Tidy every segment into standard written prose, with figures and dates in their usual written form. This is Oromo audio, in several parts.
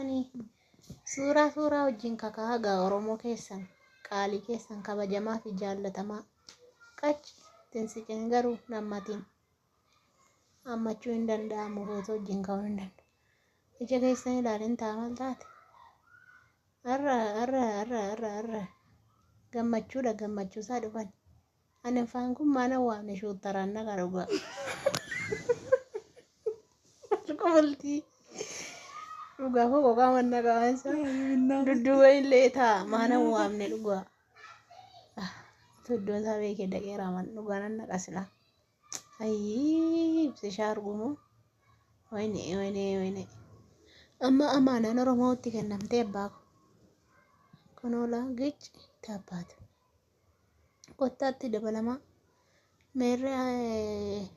jirtanii? Suuraa suuraa wajjin kakaa gaa Oromoo keessan qaalii keessan kabajamaa fi jaallatamaa. Qachi tinsiqin garuu nammatiin hammachuu hin danda'amu, footoo wajjin ka'uu hin danda'amu. Ija keessan ilaalin ta'a maal taate? Har'a har'a har'a har'a har'a gammachuudha, gammachuu isaa dhufan. Ani afaan kun maana waamne shuuttaraan naqa dhugaa. Qofaltii dhugaa koo qoqaa manna qabansa dudduuba illee ta'a maana waamne dhugaa. Iddoo isaa beekee dhaqeera man dhugaa nan naqa silaa. Ayyii, ibsishaa argumoo. Wayne wayne wayne. Amma amaanaan Oromootti kennamtee abbaa ko. Kunoolaa gichi taabbaatu. Kottaatti dabalamaa. Meerree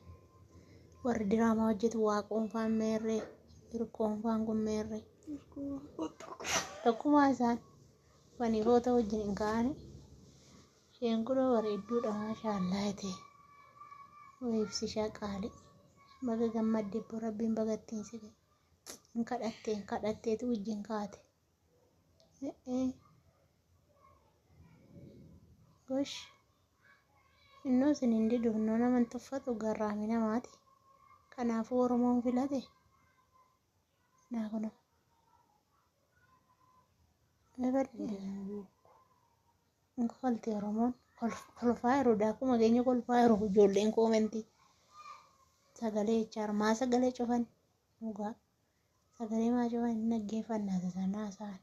warri diraamaa hojjetu, waaqoonfaan meerree, hirkoonfaan kun meerree. Tokkumaa isaan wanii footoo wajjin hin ka'ani. Isheen kunoo bareedduudha, maashaallaa ta'e. Way ibsishaa qaalii. Baga gammadde ebbo, rabbiin baga ittiin si ga'e. Hin kadhattee, hin kadhatteetu wajjin kaate. Gosh. Innoo isin hin didu, innoo nama hin tuffatu, garraamii namaati. Kanaafuu Oromoon filate. Naa kunoo. Ebadde. Hin kofalti Oromoon. Kolfaa yeroo daakuma keenya kolfaa yeroo ijoolleen koomentii. Sagalee jechaar maa sagalee cufan dhugaa. Sagalee maa cufan, hin dhaggeeffannaa sanaa isaan.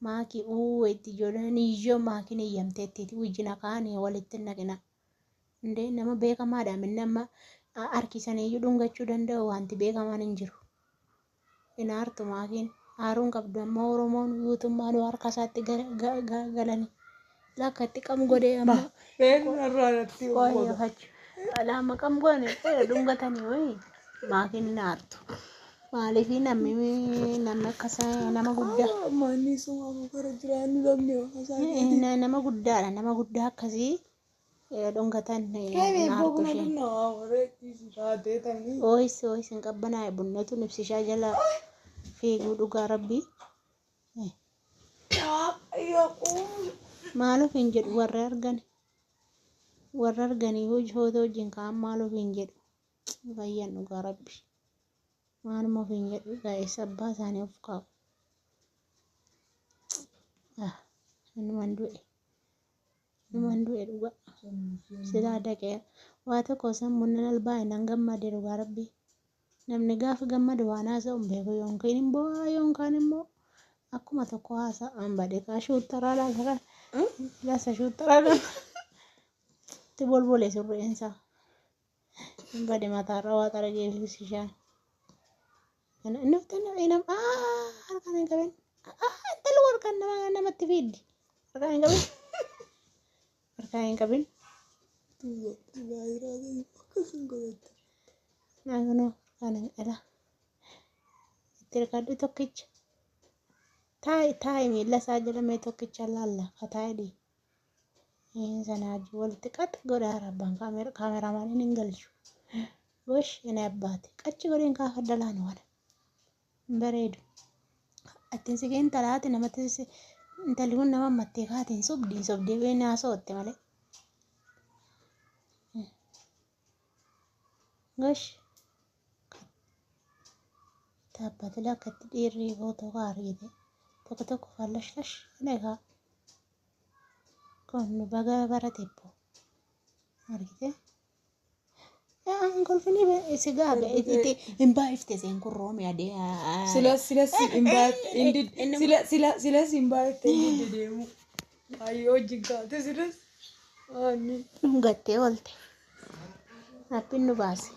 Maakii uu itti ijoolleen iyyoo maakiin iyyamteetti wajjin akaanii walitti hin naqina. Indee nama beekamaadha minni amma harkisanii iyyuu dhungachuu danda'u, wanti beekamaan hin jiru. Hin aartu maakiin, aaruun qabdu. Amma Oromoon guutummaan harka isaatti galanii lakka itti qam godhee amma. Eenyurraa natti Qoyyafachuu. Alaama qam goone dhungatanii wayi maakiin hin aartu. Maaliif namni akkasa nama guddaa. Manni suma gara jiraannu lamni isaa. Nama guddaadha, nama guddaa akkasii dhungatan hin aartu isheen. Ooyis ooyis, hin qabbanaa'e bunnatu ibsishaa jala fiiguu dhugaa rabbii. Maaluuf hin jedhu warri argan, warri arganii footoo wajjin ka'an maaluuf hin jedhu, fayyan dhugaa rabbi. Maaluma of hin jedhu, gaa'essa abbaa isaanii of kaa'u. Innuman du'e. Innuman du'e dhugaa. Silaa dhaqee waa tokko sammuun nan albaa'e, nan gammade dhugaa rabbi. Namni gaafa gammadu waan haasa'u hin beeku, yookiin hin bo'aa yookaan immoo akkuma tokko haasa'an bade kaa shuuttaraa laasa kana. Laasa shuuttaraa kana. Itti bolbole surreensaa. Hin bade mataarra waa xaragee ibsishaan. Inni harkaan hin qabin. Intalli harkaan namatti fiiddi. Harkaan hin qabin. Harkaan hin qabin. Naannoo harkaan hin qala. Itti hirkadhu tokkicha. Taa'i taa'i, miila isaa jala mee tokkicha laalla ka taa'i dhii. Sanaa walitti qaxi godhaa rabbaan kaameraamaaniin hin galchu. Gosh, inni abbaate qachi godheen kaafadha laan waan bareedu. Ittiin siqee intalaati namatti, intalli kun nama ammattee kaatiin sobdi, hin sobdee bee naasootte malee. Gosh, dhaabbate lakkatti dhiirri footoo kaa argite tokko tokko fallash lash egaa kun baga barate ebbo argite. Kolfini si gaabe itti hin baay'ifte seen kun roomi adee. Silas silas sila sila silas hin baay'ifte, hin deemu. Ayyoo, wajjin kaate silas. Ani. Dhungattee oolte. Rabbiin nu baase.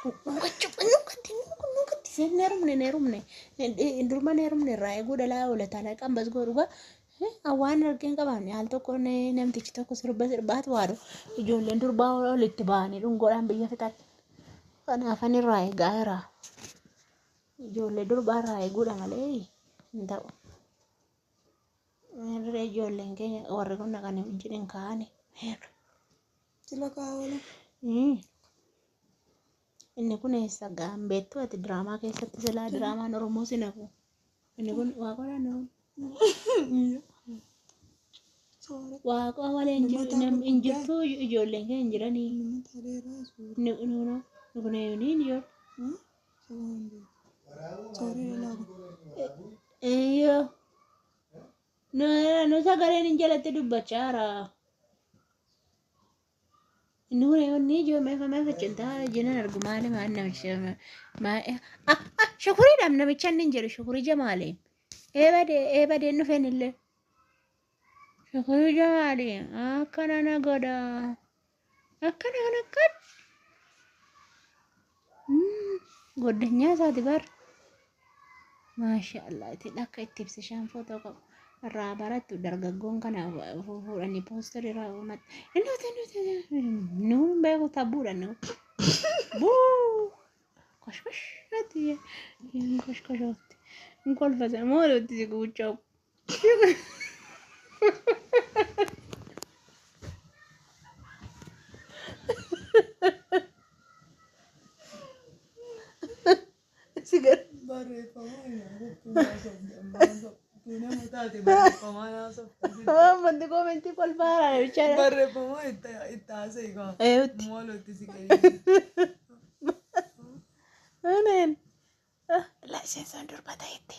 Dhungachuu, dhungatti, dhungatti seen neerumne neerumne durma neerumne irraa eeguu dhalaa oola taala qambas godhugaa. Waan argeen qabaanne al tokko namtichi tokko sirba sirbaatu waadhu ijoolleen durbaa olitti ba'anii dhungoodhaan biyya fixan. Kanaafan irraa eegaa jira. Ijoollee durbaa irraa eeguudha malee hin ta'u. Meerree ijoolleen keenya warri kun dhaqanii wajjin hin kaa'ani? Sila kaawwala. Inni kun eessa ga'an beektu ati diraamaa keessatti silaa diraamaan Oromoo si nafu. Inni kun waaqoodha inni kun. Waaqa malee hin jiru hin jirtu ijoolleen kee hin jiranii. Nu nu nu kun eenyu hin jiru. Iyyoo. Nu nu sagaleen hin jalatti dubbachaa jira. Inni kun eenyu ijoo meefa meefa cintaa jinan argu maali maal namicha maa ah ah shukuriidhaaf namicha inni hin jedhu shukurii jamaalee. Eebadee eebadeen dhufeen illee. Shukurii jamaalee akkana na godha. Akkana kana akkan. Goddanyaa isaati bar. Maashaallah itti akka itti ibsishaan footoo qabu. Irraa barattu dargaggoon kana fuudhanii poosterii irraa uummata. Inni nuun beeku tabbuudha nu. Buu! Kosh kosh natti kosh kosh oofti. Hin kolfasa moo itti si guuchoo. Si gara. Barreeffama taate barreeffamaa naasofta. Wanti koomentii kolfaa haraa bichaadha. Barreeffama itti haasa'e kaa. Eewutti. Moolootti si qayyee. Aneen. La isheen sun durba ta'etti.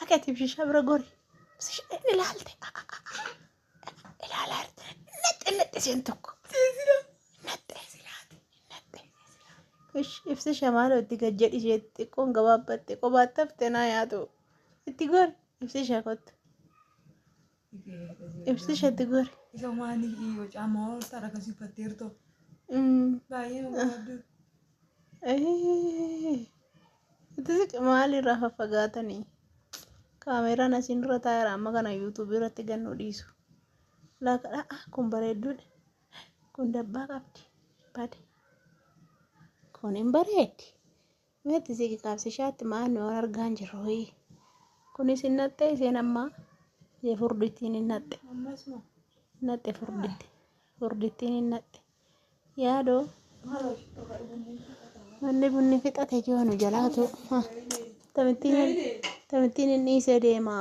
Akka itti ibsishaa bira gori. Ibsishaa ilaalte. Ilaalaa jirti. Naxxe naxxe isheen tokko. Naxxe. Naxxe. Ibsishaa maaloo itti gad jedhi ishee xiqqoon gabaabbatte qobaatti haftee naa yaatu. Itti gori. Ibsishaa kottu. Ibsishaa itti gori. Isa waan yoo caamaa ol ta'a akkasii uffatteertoo. Baay'ee nama gabaabduu. Itti siqi maalirraa faffagaatanii? Kaameraan asiin dura taa'eera amma kana yuutuubii irratti gannu dhiisu. Laaqadha kun bareedduudha. Kun dabbaa qabdi. Bade. Kun hin bareeddi. Meetti siqi qaabsishaatti maal nu argaa hin jirru. Kunis hin naxxe isheen ammaa ishee furdittiin hin naxxe. Ammas moo? Naxxe furditti. Furdittiin hin naxxe. Yaadoo. Manni bunni fixate jiru jalaatu. Tamittiin hin dhiisee deema.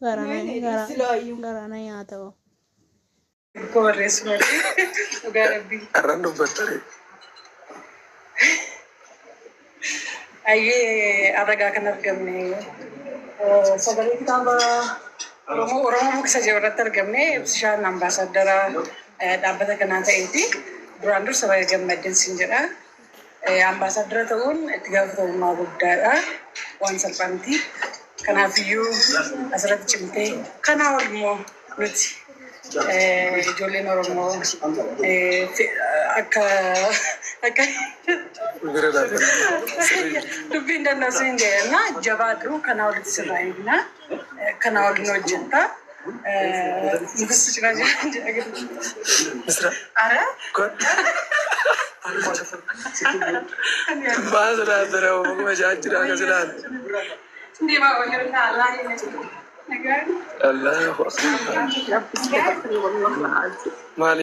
Garana nyaata'u. Koo barreessu malee dhugaa rabbii. Har'aan dubbattare. Ayyee arragaa kan argamne sagalee kitaaba Oromoo Oromoo Bukisa jedhu irratti argamne ibsishaan ambaasaadara dhaabbata kanaa ta'eeti. Duraan dursa baay'ee gammaddeen siin jedha. Ambaasaadara ta'uun itti gaafatamummaa guddaadha. Waan salphaa miti. Kanaafiyyuu asirratti cimtee kanaa ol immoo nuti ijoolleen Oromoo akka akka Bira dhaabbata. Dubbiin danda'u siin jedhama. Jabaadhu kanaa olitti sirraa eegna. Kanaa ol ni hojjetta. Nutis cinaa jira jedha. Misra. Ara. Baasa dhaabbata oguma jira akka silaan. Deemaa walirraa Allahu akbar. Maali?